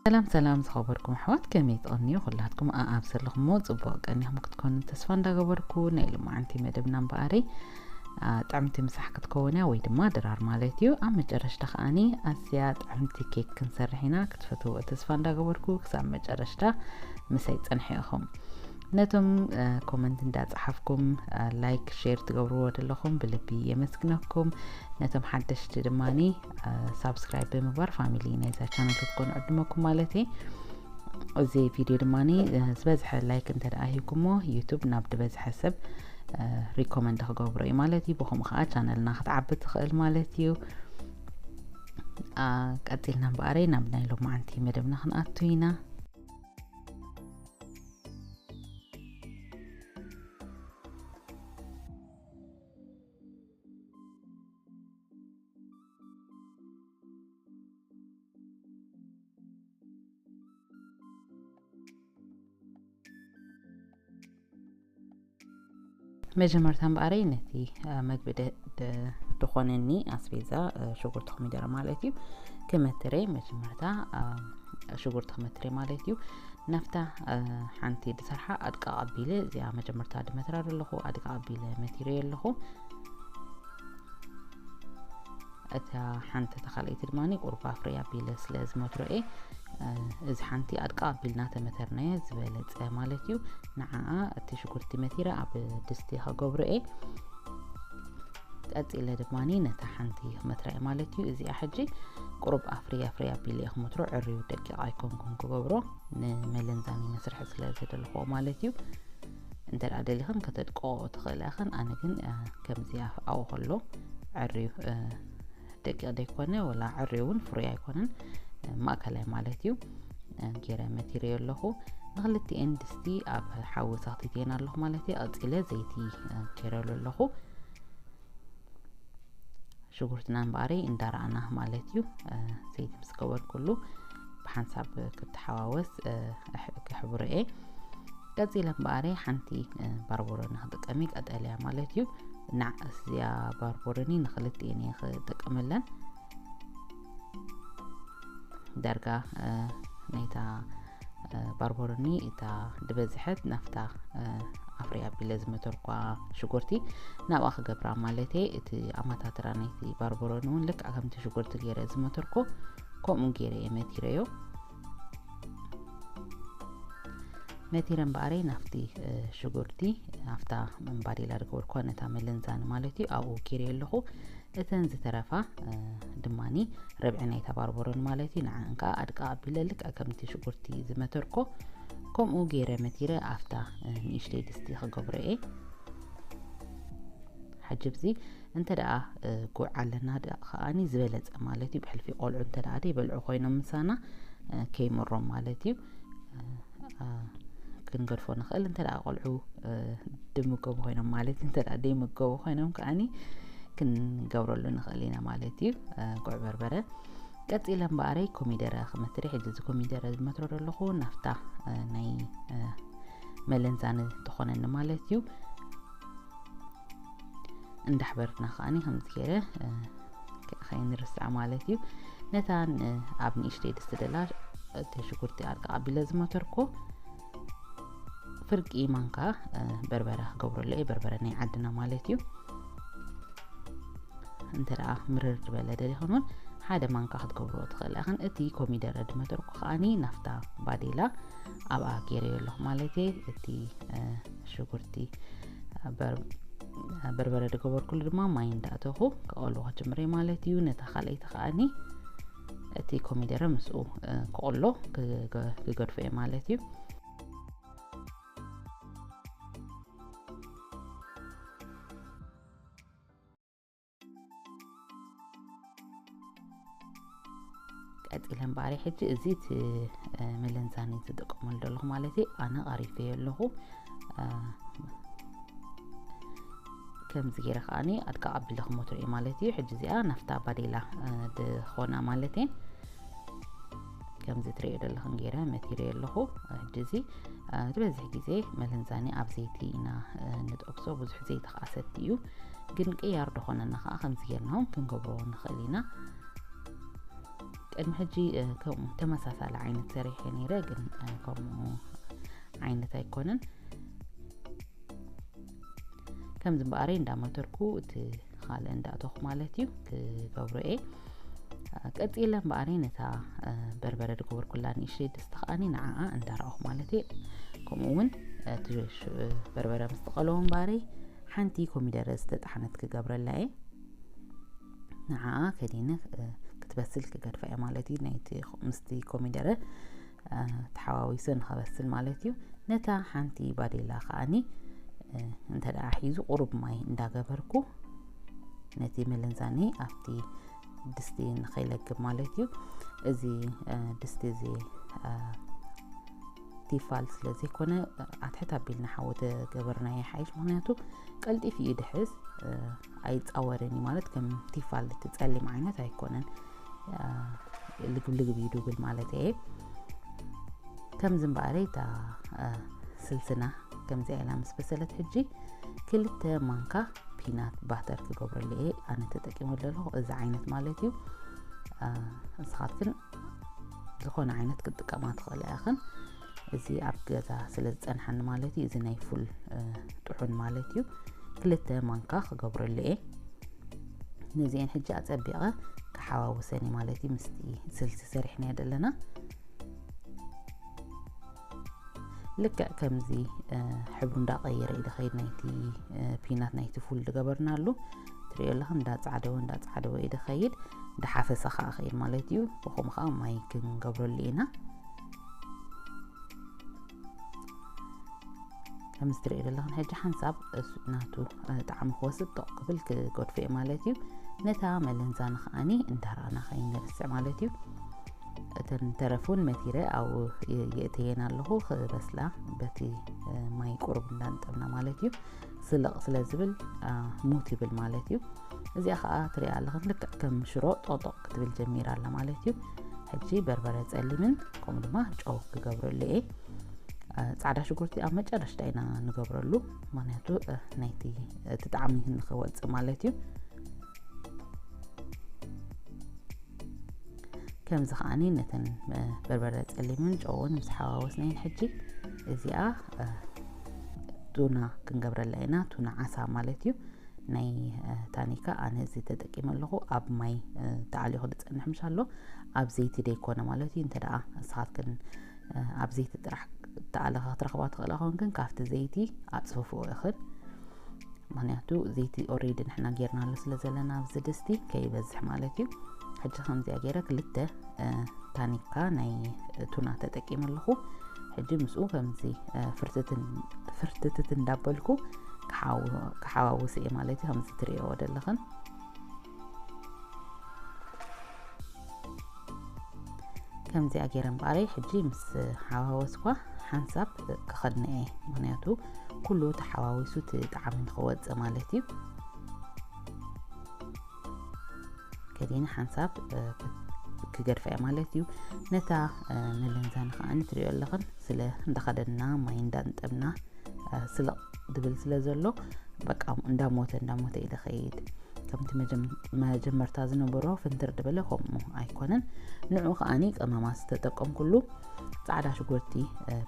ሰላም ሰላም ዝኸበርኩም ኣሕዋት፣ ከመይ ትቐንዩ? ኩላትኩም ኣኣብ ዘለኹሞ ጽቡቕ ቀኒኹም ክትኮኑ ተስፋ እንዳገበርኩ፣ ናይ ሎማዓንቲ መደብና እምበኣረይ፣ አ፣ ጥዕምቲ ምሳሕ ክትከውን እያ ወይ ድማ ድራር ማለት እዩ። ኣብ መጨረሽታ ከኣኒ ኣዝያ ጥዕምቲ ኬክ ክንሰርሕ ኢና። ክትፈትውዎ ተስፋ እንዳገበርኩ ክሳብ መጨረሽታ ምሳይ ጽንሑ ኢኹም። ነቶም፣ እ፣ ኮመንት እንዳጸሓፍኩም፣ እ፣ ላይክ፣ ሼር ትገብርዎ ዘለኹም ብልቢ የመስግነኩም። ነቶም ሓደሽቲ ድማኒ፣ እ፣ ሳብስክራይብ ብምግባር ፋሚሊ ናይዛ ቻነል ክትኮኑ ዕድመኩም ማለት እየ። እዚ ቪድዮ ድማኒ፣ እ፣ ዝበዝሐ ላይክ እንተ ደኣ ሂብኩሞ፣ ዩቱብ ናብ ዝበዝሐ ሰብ፣ እ፣ ሪኮመንድ ክገብሮ እዩ ማለት እዩ። ብኸምኡ ከዓ ቻነልና ክትዓቢ ትኽእል ማለት እዩ። አ፣ ቀጺልና እምበኣረይ ናብ ናይ ሎማዓንቲ መደብና ክንኣቱ ኢና። መጀመርታ እምበኣረይ ነቲ፣ አ፣ መግቢ ደ-፣ ደ-፣ ድኾነኒ ኣስቤዛ፣ አ፣ ሽጉርቲ ኮሚደረ ማለት እዩ። ክመትረ መጀመርታ፣ አ፣ ሽጉርቲ ክመትረ ማለት እዩ። ናብታ፣ አ፣ ሓንቲ ድሰርሓ ኣድቃቕ ኣቢለ፣ እዚኣ መጀመርታ ድመትራ ዘለኹ ኣድቃቕ ኣቢለ መቲረዮ ኣለኹ። እታ ሓንቲ፣ እታ ካልኣይቲ ድማኒ ቁሩብ ኣፍርያ ኣቢለ ስለ ዝመትሮ እየ። እ፣ እዚ ሓንቲ ኣድቃቕ ኣቢልና ተመተርናዮ ዝበለጸ ማለት እዩ። ንዓኣ እቲ ሽጉርቲ መቲረ ኣብ ድስቲ ከገብሮ እየ። ቀጺለ ድማኒ ነታ ሓንቲ ክመትራ እየ ማለት እዩ። እዚኣ ሕጂ ቁሩብ ኣፍርያ ኣፍርያ ኣቢለ እየ ክመትሮ፣ ዕርዩ ደቂቕ ኣይኮንኩን ክገብሮ፣ ንመለንዛኒ መስርሒ ስለ ዝደለኹዎ ማለት እዩ። እንተ ደኣ ደሊኽን ከተድቅኦ ትኽእላ ኢኽን። ኣነ ግን፣ እ፣ ከምዚ ኣፍ-፣ ኣብኡ ከሎ ዕርዩ፣ እ፣ ደቂቕ ደይኮነ፣ ወላ ዕርዩ እውን ፍሩይ ኣይኮነን፣ እ፣ ማእከላይ ማለት እዩ። እ፣ ገይረ መቲረዮ ኣለኹ። ንኽልቲኤን ድስቲ ኣብ ሓዊ ሰኽቲተየን ኣለኹ ማለት እዩ። ቀጺለ ዘይቲ፣ እ፣ ገይረሉ ኣለኹ። ሽጉርትና እምበኣረይ እንዳረኣና ማለት እዩ። እ፣ ዘይቲ ምስ ገበርኩሉ ብሓንሳብ ክትሓዋወስ፣ እ፣ እሕ-፣ ክሕብሮ እየ። ቀጺለ እምበኣረይ ሓንቲ፣ እ፣ ባርቦሎኒ ክጥቀም እየ፣ ቀጠልያ ማለት እዩ። ንዓ እዚኣ ባርቦሎኒ ንኽልቲኤን እየ ክጥቀመለን። ዳርጋ፣ እ፣ ናይታ፣ እ፣ ባርቦሎኒ እታ ዝበዝሐት ናብታ፣ እ፣ ኣፍርያ ኣቢለ ዝመተርኳ ሽጉርቲ ናብኣ ክገብራ ማለተይ፣ እቲ ኣመታትራ ናይቲ ባርቦሎኒ እውን ልክዕ ከምቲ ሽጉርቲ ገይረ ዝመተርኩ ከምኡ ገይረ እየ መቲረዮ። መቲረ እምበኣረይ ናብቲ፣ እ፣ ሽጉርቲ፣ ናብታ ባዴላ ዝገበርኳ ነታ መለንዛኒ ማለት እዩ፣ ኣብኡ ገይረዮ ኣለኹ። እተን ዝተረፋ፣ እ፣ ድማኒ ርብዒ ናይታ ባርቦሎኒ ማለት እዩ። ንዓን ከኣ ኣድቃቕ ኣቢለ ልክዕ ከምቲ ሽጉርቲ ዝመተርኮ፣ ከምኡ ገይረ መቲረ ኣብታ፣ እ፣ ንእሽተይ ድስቲ ክገብሮ እየ። ሕጂ ብዚ እንተ ደኣ፣ እ፣ ጉዕ ኣለና ደኣ ከኣኒ ዝበለጸ ማለት እዩ። ብሕልፊ ቆልዑ እንተ ደኣ ደይበልዑ ኮይኖም ምሳና፣ እ፣ ከይምሮም ማለት እዩ። እ፣ እ፣ ክንገድፎ ንኽእል። እንተ ደኣ ቆልዑ፣ እ፣ ድምገቡ ኮይኖም ማለት እዩ። እንተ ደኣ ደይምገቡ ኮይኖም ከኣኒ ክንገብረሉ ንኽእል ኢና ማለት እዩ። እ፣ ጉዕ በርበረ። ቀጺለ እምበኣረይ ኮሚደረ ክመትር እየ። ሕጂ እዚ ኮሚደረ ዝመትሮ ዘለኹ ናብታ፣ እ፣ ናይ፣ እ፣ መለንዛኒ ትኾነኒ ማለት እዩ። እንዳሕበርና ከኣኒ ከምዚ ገይረ፣ እ፣ ከ-፣ ከይንርስዓ ማለት እዩ። ነታ ን-፣ ኣብ ንእሽተይ ድስቲ ደላ እቲ ሽጉርቲ ኣድቃቕ ኣቢለ ዝመተርኮ ፍርቂ ማንካ፣ እ፣ በርበረ ክገብረሉ እየ፣ በርበረ ናይ ዓድና ማለት እዩ። እንተ ደኣ ምርር ዝበለ ደሊኽን እውን ሓደ ማንካ ክትገብርዎ ትኽእላ ኢኽን። እቲ ኮሚደረ ድመተርኩ ከኣኒ ናፍታ ባዴላ ኣብኣ ገይረዮ ኣለኹ ማለት እየ። እቲ፣ እ፣ ሽጉርቲ፣ በር-፣ በርበረ ዝገበርኩሉ ድማ ማይ እንዳእተኹ ክቐልዎ ክጅምር እየ ማለት እዩ። ነታ ካልኣይቲ ከኣኒ እቲ ኮሚደረ ምስኡ፣ እ፣ ክቕሎ ክገ-፣ ክገድፎ እየ ማለት እዩ። ቀጺለ እምበኣር ሕጂ እዚ እቲ፣ እ፣ መለንዛኒ ዝጥቀመሉ ዘለኹ ማለት እዩ። ኣነ ቐሪፈዮ ኣለኹ። እ፣ ከምዚ ገይረ ከኣኒ ኣድቃቕ ኣቢለ ክመትሮ እየ ማለት እዩ። ሕጂ እዚኣ ናፍታ ባዴላ፣ እ፣ ድኾና ማለት እየ። ከምዚ ትርእዮ ዘለኽን ገይረ መቲረዮ ኣለኹ። ሕጂ እዚ፣ እ፣ ዝበዝሕ ግዜ መለንዛኒ ኣብ ዘይቲ ኢና፣ እ፣ ንጠብሶ። ብዙሕ ዘይቲ ከኣ ሰቲ እዩ። ግን ቅያር ድኾነና ከኣ ከምዚ ጌርና እውን ክንገብሮ ንኽእል ኢና። ቅድሚ ሕጂ ከምኡ ተመሳሳሊ ዓይነት ሰሪሐ ነይረ፣ ግን ከምኡ ዓይነት ኣይኮነን። ከምዚ እምበኣረይ እንዳመተርኩ እቲ ካልእ እንዳእተኹ ማለት እዩ ክገብሮ እየ። ቀፂለ እምበኣረይ ነታ በርበረ ዝገበርኩላ ንእሽተይ ድስቲ ከዓኒ ንዓኣ እንዳረኣኹ ማለት እየ። ከምኡ እውን እቲ በርበረ ምስ ተቐለዎ እምበኣረይ ሓንቲ ኮሚደረ ዝተጣሕነት ክገብረላ እየ። ንዓኣ ከዲነ ክትበስል ክገድፋ እየ ማለት እዩ። ናይቲ ምስቲ ኮሚደረ ተሓዋዊሱ ንኸበስል ማለት እዩ። ነታ ሓንቲ ባዴላ ከዓኒ እንተ ደኣ ሒዙ ቁሩብ ማይ እንዳገበርኩ ነቲ መለንዛኒ ኣብቲ ድስቲ ንኸይለግብ ማለት እዩ። እዚ ድስቲ እዚ ቲፋል ስለ ዘይኮነ ኣትሕት ኣቢልና ሓዊ ተገበርናዮ ይሓይሽ። ምክንያቱ ቀልጢፍ እዩ ድሕዝ፣ ኣይፃወርን እዩ ማለት ከም ቲፋል እቲ ፀሊም ዓይነት ኣይኮነን። ልግብ ልግብ እዩ ድብል ማለት እየ። ከምዚ እምበኣረይ እታ ስልስና ከምዚኣ ኢላ ምስ በሰለት ሕጂ ክልተ ማንካ ፒናት ባተር ክገብረሉ እየ ኣነ ተጠቂመ ዘለኹ፣ እዚ ዓይነት ማለት እዩ። ንስኻትክን ዝኾነ ዓይነት ክትጥቀማ ትኽእላ ኢኽን። እዚ ኣብ ገዛ ስለ ዝፀንሓኒ ማለት እዩ። እዚ ናይ ፉል ጥሑን ማለት እዩ። ክልተ ማንካ ክገብረሉ እየ። ነዚአን ሕጂ ኣፀቢቐ ክሓዋውሰን ማለት እዩ። ምስቲ ስልሲ ሰሪሕናዮ ዘለና ልክዕ ከምዚ ሕብሩ እንዳቀየረ እዩ ዝኸይድ ናይቲ ፒናት ናይቲ ፉል ዝገበርናሉ። ትሪኦ ኣለኹም እንዳፃዕደወ እንዳፃዕደወ እዩ ዝኸይድ፣ እንዳሓፈሰ ከዓ ኸይድ ማለት እዩ። ብኸምኡ ከዓ ማይ ክንገብረሉ ኢና። ከምዚ ትሪኦ ዘለኹም ሕጂ ሓንሳብ ናቱ ጣዕሚ ክወስድ ጦቕ ክብል ክገድፎ እየ ማለት እዩ። ነታ መለንዛና ከዓኒ እንዳረኣና ከይንርስዕ ማለት እዩ። እተን ተረፉን መቲረ ኣብኡ የእተየን ኣለኹ ክበስላ፣ በቲ ማይ ቁሩብ እንዳንጠብና ማለት እዩ። ስልቕ ስለ ዝብል ሙት ይብል ማለት እዩ። እዚኣ ከዓ ትሪኣ ኣለኽን ልክዕ ከም ሽሮ ጦጦቕ ክትብል ጀሚራ ኣላ ማለት እዩ። ሕጂ በርበረ ፀሊምን ከምኡ ድማ ጨው ክገብረሉ እየ። ፃዕዳ ሽጉርቲ ኣብ መጨረሽታ ኢና ንገብረሉ፣ ምክንያቱ ናይቲ እቲ ጣዕሚ ንክወፅእ ማለት እዩ። ከምዚ ከዓኒ ነተን በርበረ ፀሊምን ጨውን ምስ ሓዋወስናየን ሕጂ እዚኣ ቱና ክንገብረላ ኢና። ቱና ዓሳ ማለት እዩ። ናይ ታኒካ ኣነ እዚ ተጠቂመ ኣለኹ። ኣብ ማይ ተኣሊኹ ዝፀንሕ ምሽ ኣሎ፣ ኣብ ዘይቲ ደይኮነ ማለት እዩ። እንተ ደኣ ንስኻትክን ኣብ ዘይቲ ጥራሕ ተኣለኻ ክትረኽባ ትኽእላ ኮንክን ካብቲ ዘይቲ ኣፅፍፍኦ ኢኽን። ምክንያቱ ዘይቲ ኦሬዲ ንሕና ጌርናሉ ስለ ዘለና ኣብዚ ድስቲ ከይበዝሕ ማለት እዩ። ሕጂ ከምዚኣ ገይረ ክልተ ታኒካ ናይ ቱና ተጠቂመ ኣለኹ። ሕጂ ምስኡ ከምዚ ፍርትትን ፍርትትት እንዳበልኩ ክሓዋውስ እየ ማለት እዩ። ከምዚ ትሪእዎ ዘለኽን ከምዚኣ ገይረ እምበኣረይ ሕጂ ምስ ሓዋወስኳ ሓንሳብ ክኸድነ እየ፣ ምክንያቱ ኩሉ ተሓዋዊሱ እቲ ጣዕሚ ንክወፅእ ማለት እዩ። ከዲነ ሓንሳብ ክገድፋ እየ ማለት እዩ። ነታ መለንዛኒ ከዓ ንትሪኦ ኣለኽን ስለ እንዳኸደና ማይ እንዳንጠብና ስልቕ ድብል ስለ ዘሎ በቃ እንዳሞተ እንዳሞተ እዩ ዝኸይድ። ከምቲ መጀመርታ ዝነበሮ ፍንትር ድበለ ከምኡ ኣይኮነን። ንዑ ከዓኒ ቀመማት ዝተጠቀምኩሉ ፃዕዳ ሽጉርቲ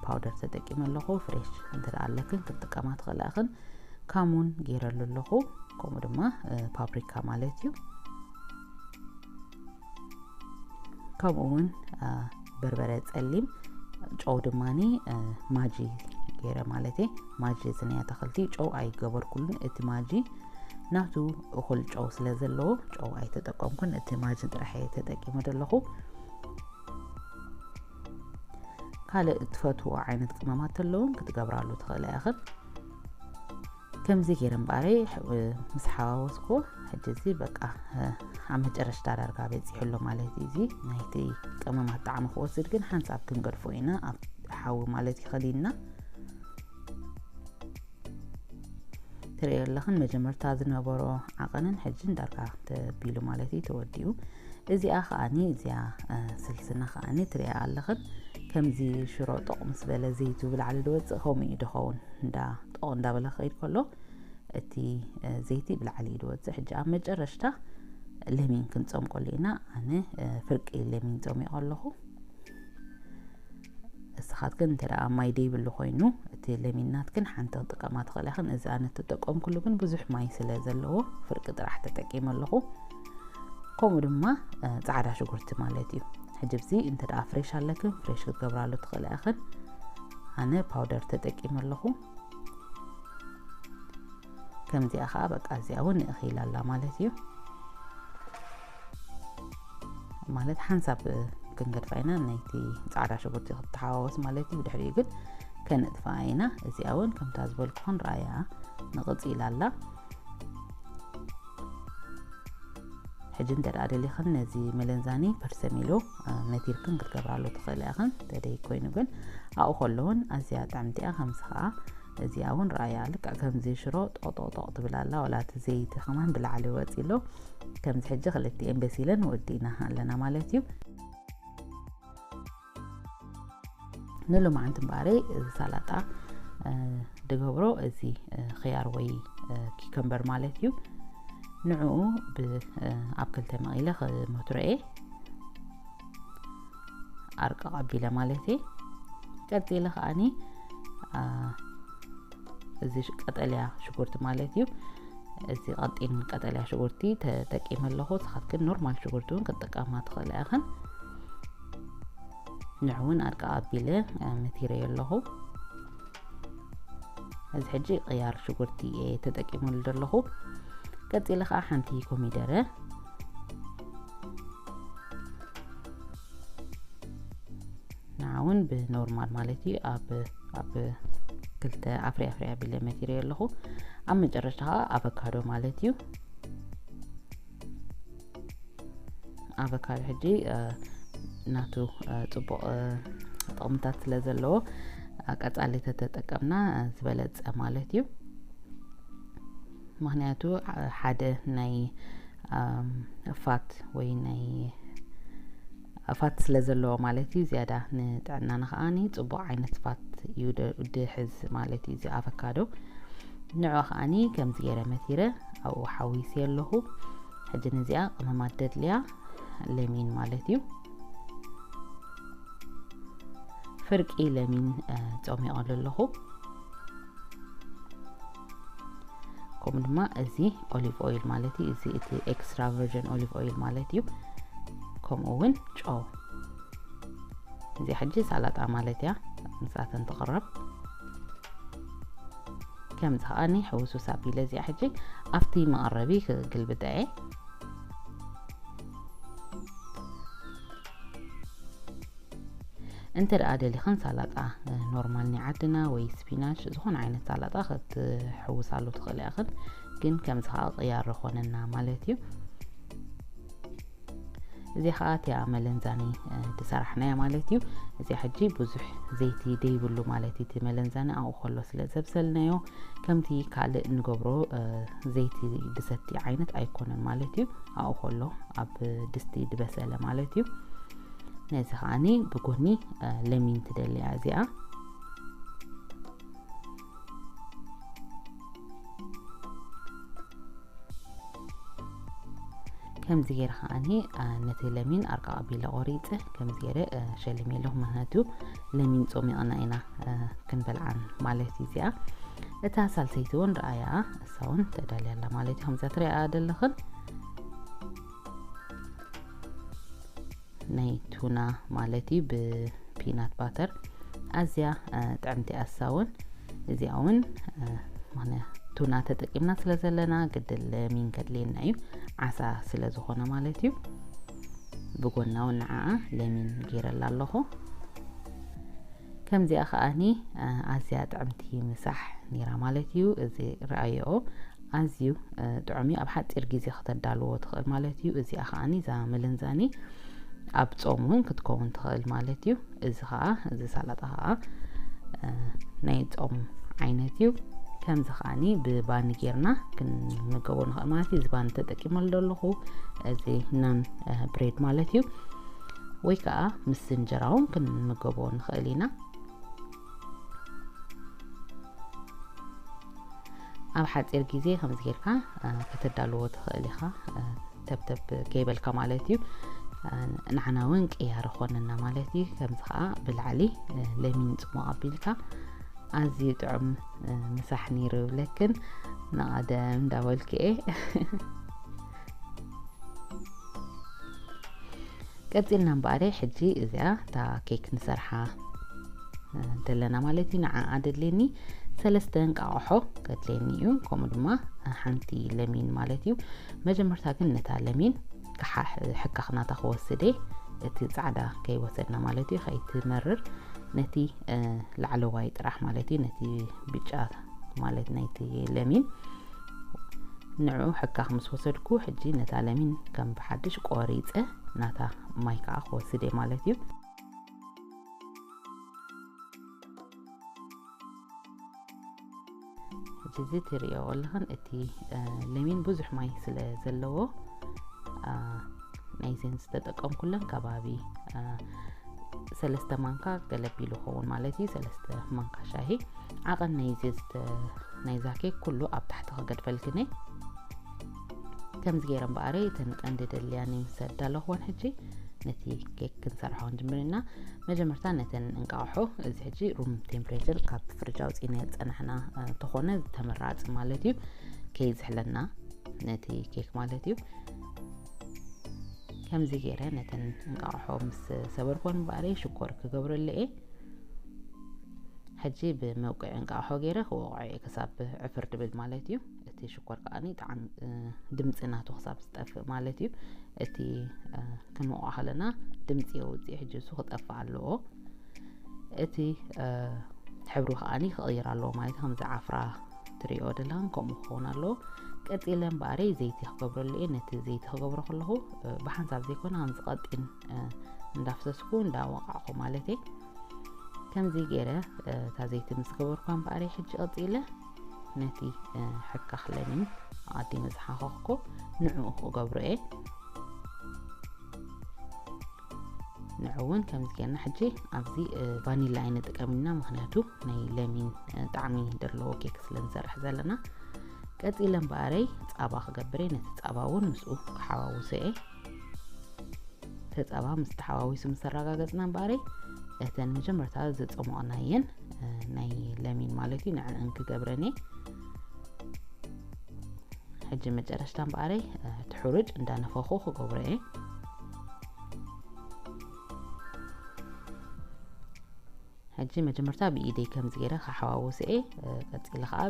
ፓውደር ተጠቂመ ኣለኹ። ፍሬሽ እንተ ኣለክን ክትጥቀማ ትኽእላ ኢኽን። ካሙን ገይረሉ ኣለኹ፣ ከምኡ ድማ ፓፕሪካ ማለት እዩ። ከምኡ እውን በርበረ ጸሊም፣ ጨው ድማኒ ማጂ ገይረ ማለት እየ። ማጂ እዚ ናይ ኣታኽልቲ ጨው ኣይገበርኩሉን። እቲ ማጂ ናቱ እኹል ጨው ስለ ዘለዎ ጨው ኣይተጠቀምኩን። እቲ ማጂ ጥራሕ እየ ተጠቂመ ዘለኹ። ካልእ እትፈትዎ ዓይነት ቅመማት ተለውን ክትገብራሉ ትኽእላ ኢኽን። ከምዚ ገይረ እምበኣረይ ምስ ሓዋወስኩ፣ ሕጂ እዚ በቃ ኣብ መጨረሽታ ዳርጋ በፂሑ ኣሎ ማለት እዩ። እዚ ናይቲ ቅመማት ጣዕሚ ክወስድ ግን ሓንሳብ ክንገድፎ ኢና ኣብ ሓዊ ማለት እዩ ከሊልና። ትርእዮ ኣለኽን መጀመርታ ዝነበሮ ዓቐንን ሕጂ ዳርጋ ተቢሉ ማለት እዩ ተወዲኡ። እዚኣ ከዓኒ እዚኣ ስልስና ከዓኒ ትርእያ ኣለኽን ከምዚ ሽሮ ጦቕ ምስ በለ ዘይቱ ብላዕሊ ዝወፅእ ከምኡ እዩ ድኸውን። እንዳ ጦቕ እንዳበለ ክኸይድ ከሎ እቲ ዘይቲ ብላዕሊ እዩ ድወፅእ። ሕጂ ኣብ መጨረሽታ ለሚን ክንጸምቀሉ ኢና። ኣነ ፍርቂ ለሚን ጸሚቐ ኣለኹ። እስኻትክን እንተ ደኣ ማይ ደይብሉ ኮይኑ፣ እቲ ለሚን ናትክን ሓንቲ ክጥቀማ ትኽእላ ኢኽን። እዚ ኣነ እተጠቀምኩሉ ግን ብዙሕ ማይ ስለ ዘለዎ ፍርቂ ጥራሕ ተጠቂመ ኣለኹ። ከምኡ ድማ ጻዕዳ ሽጉርቲ ማለት እዩ። ሕጂ ብዚ እንተ ደኣ ፍሬሽ ኣለክን ፍሬሽ ክትገብራሉ ትኽእላ ኢኽን። ኣነ ፓውደር ተጠቂመ ኣለኹ። ከምዚኣ ኸዓ በቃ እዚኣ እውን ንእኺላ ኣላ ማለት እዩ። ማለት ሓንሳብ ክንገድፋ ኢና፣ ናይቲ ጻዕዳ ሽጉርቲ ክትተሓዋወስ ማለት እዩ። ብድሕሪኡ ግን ከነጥፍኣ ኢና። እዚኣ እውን ከምታ ዝበልኩኹን ረኣያ ንቕጽ ኢላ ኣላ። ሕጂ እንተ ደኣ ደሊኽን ነዚ መለንዛኒ ፐርሰሚሎ መቲርክን ክትገብራሉ ትኽእላ ኢኽን። ተደይ ኮይኑ ግን ኣብኡ ከሎ እውን ኣዝያ ጥዕምቲ እያ። ከምዚ ኸዓ እዚኣ እውን ረኣያ ልክዕ ከምዚ ሽሮ ጦቕጦቕጦቕ ትብል ኣላ። ዋላ እቲ ዘይቲ ከማን ብላዕሊ ወፂ ኣሎ። ከምዚ ሕጂ ክልቲኤን በሲለን ወዲእና ኣለና ማለት እዩ። ንሎማዓንቲ እምበኣረይ እዚ ሳላጣ ድገብሮ እዚ ኽያር ወይ ኪከምበር ማለት እዩ። ንዕኡ ኣብ ክልተ መቒለ ክመትሮ እየ። ኣርቃቕ ኣቢለ ማለት እየ። ቀጺለ ከኣኒ እዚ ቀጠልያ ሽጉርቲ ማለት እዩ። እዚ ቀጢን ቀጠልያ ሽጉርቲ ተጠቂመ ኣለኹ። ንስኻትክን ኖርማል ሽጉርቲ እውን ክትጥቀማ ትኽእላ ኢኽን። ንዑ እውን ኣርቃቕ ኣቢለ መቲረዮ ኣለኹ። እዚ ሕጂ ቅያር ሽጉርቲ እየ ተጠቂመሉ ዘለኹ። ቀጺለ ከዓ ሓንቲ ኮሚደረ ንዓውን ብኖርማል ማለት እዩ ኣብ ኣብ ክልተ ኣፍሪ ኣፍሪ ኣቢለ መቲረዮ ኣለኹ። ኣብ መጨረሽታ ከዓ ኣቨካዶ ማለት እዩ። ኣቨካዶ ሕጂ ናቱ ጽቡቕ ጥቕምታት ስለ ዘለዎ ቀጻሊ ተተጠቀምና ዝበለጸ ማለት እዩ። ምክንያቱ ሓደ ናይ ፋት ወይ ናይ ፋት ስለ ዘለዎ ማለት እዩ። ዝያዳ ንጥዕናና ከዓኒ ጽቡቕ ዓይነት ፋት እዩ ድሕዝ ማለት እዩ እዚ ኣቨካዶ። ንዑ ከዓኒ ከምዚ ገይረ መቲረ ኣብኡ ሓዊሰ ኣለኹ። ሕጂ ነዚኣ ቅመማት ደድልያ ለሚን ማለት እዩ። ፍርቂ ለሚን ጾሚቐሉ ኣለኹ። ከምኡ ድማ እዚ ኦሊቭ ኦይል ማለት እዩ። እዚ እቲ ኤክስትራ ቨርጅን ኦሊቭ ኦይል ማለት እዩ። ከምኡ እውን ጨው። እዚኣ ሕጂ ሳላጣ ማለት እያ፣ ምስኣተን ትቕረብ። ከምዚ ከዓኒ ሕውሱስ ኣቢለ እዚኣ ሕጂ ኣብቲ መቐረቢ ክግልብጠ እየ። እንተ ደኣ ደሊኽን ሳላጣ ኖርማል ናይ ዓድና ወይ ስፒናሽ ዝኾነ ዓይነት ሳላጣ ክትሕውሳሉ ትኽእላ ኢኽን፣ ግን ከምዚ ከዓ ቅያር ዝኾነና ማለት እዩ። እዚ ከዓ እቲኣ መለንዛኒ ዝሰራሕናያ ማለት እዩ። እዚኣ ሕጂ ብዙሕ ዘይቲ ደይብሉ ማለት እዩ። እቲ መለንዛኒ ኣብኡ ከሎ ስለ ዘብሰልናዮ ከምቲ ካልእ እንገብሮ ዘይቲ ድሰቲ ዓይነት ኣይኮነን ማለት እዩ። ኣብኡ ከሎ ኣብ ድስቲ ድበሰለ ማለት እዩ። ነዚ ከዓኒ ብጎኒ ለሚን ትደልያ እዚኣ። ከምዚ ገይረ ከዓኒ ነቲ ለሚን ኣርቃቕ ኣቢለ ቆሪፀ ከምዚ ገይረ ሸልሜ ኣለኹ። ምክንያቱ ለሚን ጾሚቕና ኢና ክንበልዓን ማለት እዩ። እዚኣ እታ ሳልሰይቲ እውን ረኣያ፣ እሳ እውን ተዳልያ ኣላ ማለት እዩ። ከምዛ ትሪኣ ዘለኽን ናይ ቱና ማለት እዩ ብፒናት ባተር ኣዝያ ጥዕምቲ እያ። እሳ እውን እዚኣ እውን ምክንያት ቱና ተጠቂምና ስለ ዘለና ግድን ለሚን ከድልየና እዩ፣ ዓሳ ስለ ዝኾነ ማለት እዩ። ብጎና እውን ንዓኣ ለሚን ገይረላ ኣለኹ። ከምዚኣ ከዓኒ ኣዝያ ጥዕምቲ ምሳሕ ነይራ ማለት እዩ። እዚ ረኣየኦ ኣዝዩ ጥዑም እዩ። ኣብ ሓፂር ግዜ ከተዳልዎ ትኽእል ማለት እዩ። እዚኣ ከዓኒ እዛ መለንዛኒ ኣብ ጾም እውን ክትከውን ትኽእል ማለት እዩ። እዚ ከዓ እዚ ሳላጣ ከዓ ናይ ጾም ዓይነት እዩ። ከምዚ ከዓኒ ብባኒ ጌርና ክንምገቦ ንኽእል ማለት እዩ። እዚ ባኒ ተጠቂመሉ ዘለኹ እዚ ናን ብሬድ ማለት እዩ። ወይ ከዓ ምስ እንጀራ እውን ክንምገቦ ንኽእል ኢና። ኣብ ሓፂር ግዜ ከምዚ ጌርካ ከተዳልዎ ትኽእል ኢኻ። ተብተብ ከይበልካ ማለት እዩ። ንዓና እውን ቅያር ኾነና ማለት እዩ። ከምዚ ከዓ ብላዕሊ ለሚን ፅሙቕ ኣቢልካ ኣዝዩ ጥዑም ምሳሕ ነይሩ ይብለክን። ንቐደም እንዳበልኩ እየ። ቀፂልና እምበኣረ ሕጂ እዚኣ እታ ኬክ ንሰርሓ እንተለና ማለት እዩ። ንዓ ኣደድሌኒ ሰለስተ እንቃቕሖ ከድሌኒ እዩ፣ ከምኡ ድማ ሓንቲ ለሚን ማለት እዩ። መጀመርታ ግን ነታ ለሚን ክሓ- ሕካኽ ናታ ክወስደ፣ እቲ ፃዕዳ ከይወሰድና ማለት እዩ፣ ከይትመርር ነቲ ላዕለዋይ ጥራሕ ማለት እዩ፣ ነቲ ብጫ ማለት ናይቲ ለሚን ንዑ ሕካኽ ምስ ወሰድኩ፣ ሕጂ ነታ ለሚን ከም ብሓድሽ ቆሪፀ ናታ ማይ ከዓ ክወስደ ማለት እዩ። ሕጂ እዚ ትርእዮ ኣለኽን፣ እቲ ለሚን ብዙሕ ማይ ስለ ዘለዎ ናይዘን ዝተጠቀምኩለን ከባቢ ሰለስተ ማንካ ገለቢሉ ኸውን ማለት እዩ። ሰለስተ ማንካ ሻሂ ዓቐን ናይዚ ናይዛ ኬክ ኩሉ ኣብ ታሕቲ ክገድፈልክን እየ። ከምዚ ገይረ እምበኣረ እተን ቀንዲ ደልያኒ ምስ ኣዳለኽወን ሕጂ ነቲ ኬክ ክንሰርሖ ክንጅምር ኢና። መጀመርታ ነተን እንቃቕሖ፣ እዚ ሕጂ ሩም ቴምፕሬቸር ካብ ፍርጅ ኣውፂእና ዝፀናሕና ተኾነ ተመራፂ ማለት እዩ፣ ከይዝሕለና ነቲ ኬክ ማለት እዩ። ከምዚ ገይረ ነተን እንቃቕሖ ምስ ሰበርኮን እምበኣረ ሽኮር ክገብረሉ እየ። ሕጂ ብመውቅዒ እንቃቕሖ ገይረ ክወቕዖ እየ ክሳብ ዕፍር ድብል ማለት እዩ። እቲ ሽኮር ከዓኒ ጣዕም ድምፂ ናቱ ክሳብ ዝጠፍእ ማለት እዩ። እቲ ክንወቕዖ ከለና ድምፂ የውፅእ፣ ሕጂ እሱ ክጠፍእ ኣለዎ። እቲ ሕብሩ ከዓኒ ክቕይር ኣለዎ ማለት ከምዚ ዓፍራ ትሪኦ ደለኽን ከምኡ ክኸውን ኣለዎ። ቀፂለ እምበኣረይ ዘይቲ ክገብረሉ እየ። ነቲ ዘይቲ ክገብሮ ከለኹ ብሓንሳብ ዘይኮነ ከምዚ ቀጢን እንዳፍሰስኩ እንዳወቃዕኩ ማለት እየ። ከምዚ ገይረ እታ ዘይቲ ምስ ገበርኳ እምበኣረይ ሕጂ ቀፂለ ነቲ ሕካኽ ለሚን ኣቐዲመ ዝሓኸኽኩ ንዕኡ ክገብሮ እየ። ንዑ እውን ከምዚ ጌርና ሕጂ ኣብዚ ቫኒላ ኣይንጥቀም ኢና፣ ምክንያቱ ናይ ለሚን ጣዕሚ ዘለዎ ኬክ ስለ ንሰርሕ ዘለና። ቀፂለ እምበኣረይ ፃባ ክገብር እየ። ነቲ ፃባ እውን ምስኡ ክሓዋውሶ እየ። እቲ ፃባ ምስ ተሓዋዊሱ ምስ ኣረጋገፅና እምበኣረይ እተን መጀመርታ ዝፀሞቕናየን ናይ ለሚን ማለት እዩ ንዕን ክገብረን እየ። ሕጂ መጨረሽታ እምበኣረይ እቲ ሕሩጭ እንዳነፈኹ ክገብሮ እየ። ሕጂ መጀመርታ ብኢደይ ከምዚ ገይረ ክሓዋውስ እየ። ቀፂለ ከዓ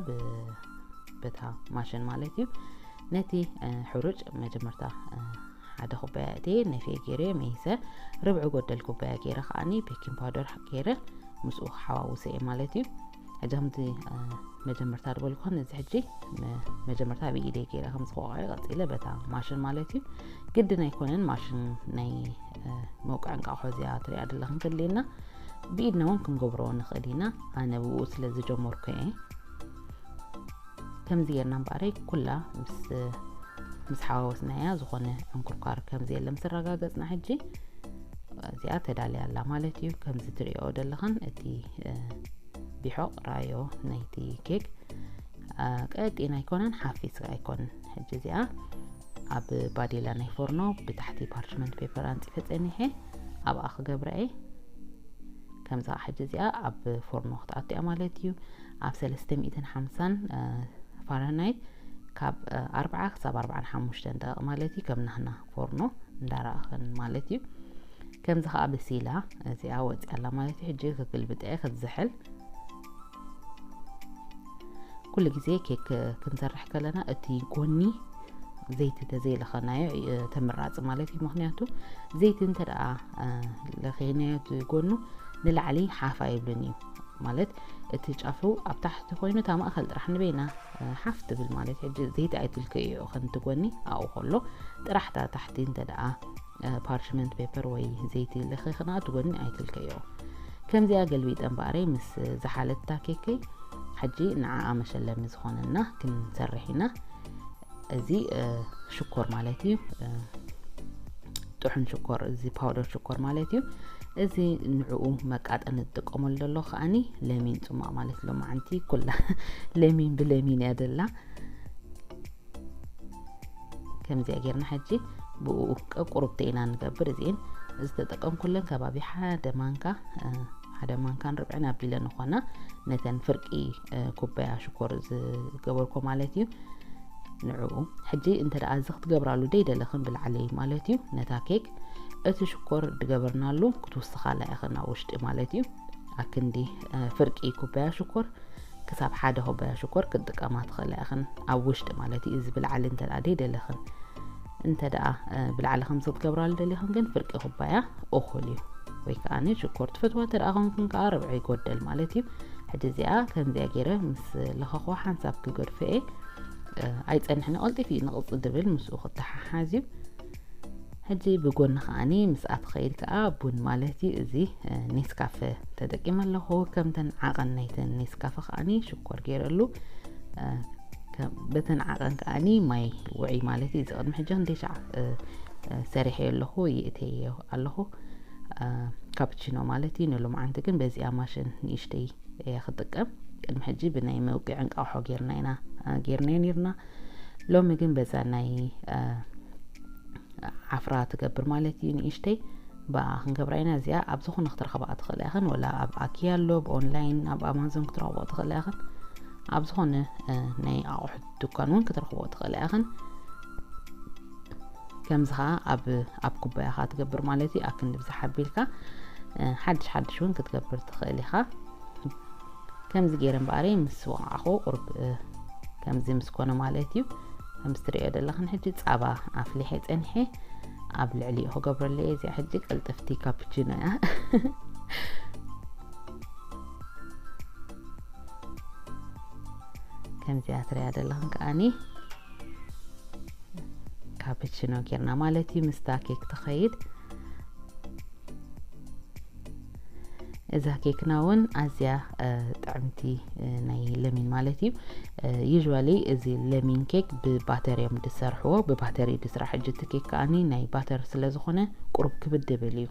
በታ ማሽን ማለት እዩ ነቲ ሕሩጭ መጀመርታ ሓደ ኩባያ እትየ ነፍየ ገይረ መይሰ ርብዒ ጎደል ኩባያ ገይረ ከዓኒ ቤኪንግ ፓውደር ገይረ ምስኡ ክሓዋውስ እየ ማለት እዩ። ሕጂ ከምቲ መጀመርታ ዝበልኩን እዚ ሕጂ መጀመርታ ብኢደይ ገይረ ከም ዝቆቆዐ ቀፂለ በታ ማሽን ማለት እዩ። ግድን ኣይኮነን ማሽን ናይ መውቅዒ እንቃቑሖ እዚኣ ትሪኣ ዘለኽን ከድልየና ብኢድና እውን ክንገብሮ ንኽእል ኢና። ኣነ ብኡ ስለ ዝጀመርኩ እየ። ከምዚ ጌርና እምበኣረይ ኩላ ምስ ምስ ሓዋወስናያ ዝኾነ ዕንኩርኳር ከም ዘየለ ምስ ኣረጋገጽና ሕጂ እዚኣ ተዳልያ ኣላ ማለት እዩ። ከምዚ ትሪኦ ዘለኽን እቲ ቢሖቕ ራዮ ናይቲ ኬክ ቀጢን ኣይኮነን፣ ሓፊስ ኣይኮነን። ሕጂ እዚኣ ኣብ ባዴላ ናይ ፎርኖ ብታሕቲ ፓርችመንት ፔፐር ኣንጺፈ ጸኒሐ ኣብኣ ክገብራ እየ። ከምዚ ከዓ ሕጂ እዚኣ ኣብ ፎርኖ ክትኣቱ እያ ማለት እዩ። ኣብ ሰለስተ ሚእትን ሓምሳን ፋረንሃይት ካብ ኣርብዓ ክሳብ ኣርብዓን ሓሙሽተን ደቂቕ ማለት እዩ። ከም ናህና ፎርኖ እንዳረኣኽን ማለት እዩ። ከምዚ ከዓ በሲላ እዚኣ ወፂኣ ኣላ ማለት እዩ። ሕጂ ክግልብጠ እየ ክትዝሕል። ኩሉ ግዜ ኬክ ክንሰርሕ ከለና እቲ ጎኒ ዘይቲ ተዘይለኸናዮ ተመራፂ ማለት እዩ። ምክንያቱ ዘይቲ እንተ ደኣ ለኸናዮ እቲ ጎኑ ንላዕሊ ሓፍ ኣይብልን እዩ ማለት እቲ ጫፉ ኣብ ታሕቲ ኮይኑ እታ ማእከል ጥራሕ ንበይና ሓፍ ትብል ማለት ሕጂ ዘይቲ ኣይትልከዮ ከንቲ ጎኒ ኣብኡ ከሎ ጥራሕ እታ ታሕቲ እንተ ደኣ ፓርችመንት ፔፐር ወይ ዘይቲ ለኺኽና እቲ ጎኒ ኣይትልከዮ። ከምዚኣ ገልቢጠ እምበኣረይ ምስ ዝሓለታ ኬከይ ሕጂ ንዓኣ መሸለሚ ዝኾነና ክንሰርሕ ኢና። እዚ ሽኮር ማለት እዩ። ጥሑን ሽኮር፣ እዚ ፓውደር ሽኮር ማለት እዩ። እዚ ንዕኡ መቃጠኒ ዝጥቀመሉ ዘሎ ከዓኒ ለሚን ጽማቕ ማለት ሎማዓንቲ ኩላ ለሚን ብለሚን እያ ደላ። ከምዚኣ ጌርና ሕጂ ብኡ ቀቁሩብተ ኢና ንገብር። እዚኤን ዝተጠቀምኩለን ከባቢ ሓደ ማንካ፣ እ፣ ሓደ ማንካን ርብዕን ኣቢለን ዝኾና ነተን ፍርቂ፣ እ፣ ኩባያ ሽኮር ዝገበርኮ ማለት እዩ። ንዕኡ ሕጂ እንተ ደኣ እዚ ክትገብራሉ ደይደለኽን ብላዕሊ ማለት እዩ፣ ነታ ኬክ እቲ ሽኮር ድገበርናሉ ክትውስኻላ ኢኽን ኣብ ውሽጢ ማለት እዩ። ኣክንዲ፣ እ፣ ፍርቂ ኩባያ ሽኮር ክሳብ ሓደ ኩባያ ሽኮር ክትጥቀማ ትኽእላ ኢኽን ኣብ ውሽጢ ማለት እዩ። እዚ ብላዕሊ እንተ ደኣ ደይደለኽን፣ እንተ ደኣ፣ እ፣ ብላዕሊ ከምዚ ክትገብራሉ ደሊኽን ግን ፍርቂ ኩባያ እኹል እዩ። ወይ ከኣ ሽኮር ትፈትዋ እንተ ደኣ ኮንክን ከኣ ርብዒ ይጎደል ማለት እዩ። ሕጂ እዚኣ ከምዚኣ ገይረ ምስ ለኸኽዋ ሓንሳብ ክገድፎ እየ። እ፣ ኣይጸንሕን፣ ቀልጢፉ እዩ ንቕጽ ድብል ምስኡ ክተሓሓዝ እዩ። ሕጂ ብጎኒ ከኣኒ ምስኣ ትኸይድ ከኣ ቡን ማለት እዩ። እዚ፣ እ፣ ኔስካፈ ተጠቂመ ኣለኹ። ከምተን ዓቐን ናይተን ኔስካፈ ከኣኒ ሽኮር ገይረሉ፣ እ፣ ከም-፣ በተን ዓቐን ከኣኒ ማይ ውዒ ማለት እዩ። እዚ ቅድሚ ሕጂ ክንደይ ሻዕ፣ እ፣ እ፣ ሰሪሐዮ ኣለኹ፣ ይእተዮ ኣለኹ። እ፣ ካፕቺኖ ማለት እዩ። ንሎማዓንቲ ግን በዚኣ ማሽን ንእሽተይ እየ ክጥቀም። ቅድሚ ሕጂ ብናይ መውቅዒ እንቃቑሖ ጌርና ኢና፣ እ፣ ጌርናዮ ኔርና። ሎሚ ግን በዛ ናይ፣ እ፣ ዓፍራ ትገብር ማለት እዩ፣ ንእሽተይ ብኣ ክንገብራ ኢና። እዚኣ ኣብ ዝኾነ ክትረኽባ ትኽእላ ኢኽን፣ ወላ ኣብ ኣኪያ ኣሎ፣ ብኦንላይን ኣብ ኣማዞን ክትረኽቦ ትኽእላ ኢኽን፣ ኣብ ዝኾነ፣ እ፣ ናይ ኣቑሑት ድኳን እውን ክትረኽቦ ትኽእላ ኢኽን። ከምዚ ኸዓ ኣብ፣ ኣብ ኩባያ ኸዓ ትገብር ማለት እዩ። ኣክንዲ ብዝሕ ኣቢልካ፣ እ፣ ሓድሽ ሓድሽ እውን ክትገብር ትኽእል ኢኻ። ከምዚ ገይረ እምበኣረይ ምስ ወቓዕኹ ቁሩብ፣ እ፣ ከምዚ ምስ ኮነ ማለት እዩ። ከምዚ ትርእዮ ዘለኽን ሕጂ ጻባ ኣፍሊሐ ጸኒሐ ኣብ ልዕሊኡ ክገብረሉ እየ። እዚኣ ሕጂ ቅልጥፍቲ ካፕቺኖ እያ። ከምዚኣ ትርእያ ዘለኽን ከኣኒ ካፕቺኖ ጌርና ማለት እዩ። ምስታ ኬክ ትኸይድ። እዛ ኬክና እውን ኣዝያ፣ እ፣ ጥዕምቲ፣ እ፣ ናይ ለሚን ማለት እዩ። እ፣ ዩዥዋሊ እዚ ለሚን ኬክ ብባተር እዮም ዝሰርሕዎ። ብባተር እዩ ዝስራሕ። ሕጂ እቲ ኬክ ከኣኒ ናይ ባተር ስለ ዝኾነ ቁሩብ ክብድ ይብል እዩ።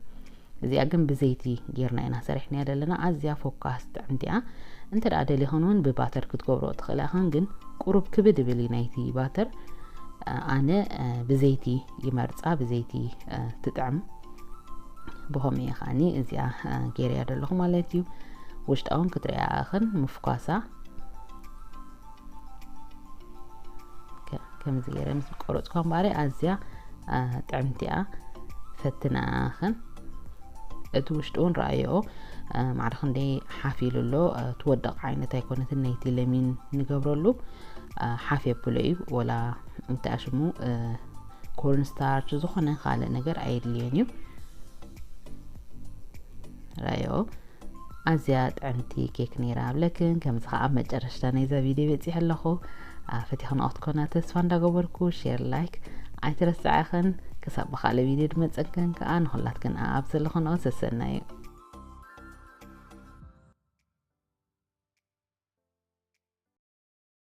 እዚኣ ግን ብዘይቲ ጌርና ኢና ሰሪሕናያ ዘለና። ኣዝያ ፎካስ ጥዕምቲ እያ። እንተ ደኣ ደሊኽን እውን ብባተር ክትገብሮ ትኽእላ ኢኽን፣ ግን ቁሩብ ክብድ ይብል እዩ ናይቲ ባተር። እ፣ ኣነ፣ እ፣ ብዘይቲ ይመርጻ፣ ብዘይቲ፣ እ፣ ትጥዕም። ብኸምኡ እየ ከኣኒ እዚኣ፣ እ፣ ገይረያ ዘለኹ ማለት እዩ። ውሽጣ እውን ክትርእያ ኢኽን ምፍኳሳ። ከ-፣ ከምዚ ገይረ ምስ ቆረጽኳ እምበኣር ኣዝያ፣ እ፣ ጥዕምቲ እያ። ፈትና ኢኽን። እቲ ውሽጡ እውን ረኣይኦ፣ እ፣ ማዕረ ክንደይ ሓፍ ኢሉ ኣሎ። እ፣ ትወድቕ ዓይነት ኣይኮነትን። ነይቲ ለሚን ንገብረሉ፣ እ፣ ሓፍ የብሎ እዩ። ወላ እንታይ ሽሙ፣ እ፣ ኮርን ስታርች ዝኾነ ካልእ ነገር ኣየድልዮን እዩ። ረኣይኦ፣ ኣዝያ ጥዕምቲ ኬክ ነይራ እብለክን። ከምዚ ኸዓ ኣብ መጨረሽታ ናይዛ ቪድዮ በጺሐ ኣለኹ። እ፣ ፈቲኽንኦ ክትኮና ተስፋ እንዳገበርኩ ሼር፣ ላይክ ኣይትረስዓ ኢኽን። ክሳብ ብኻልእ ቪድዮ ድመጸክን ከኣ ንኹላትክን ኣብ ዘለኽንኦ ሰሰናዩ።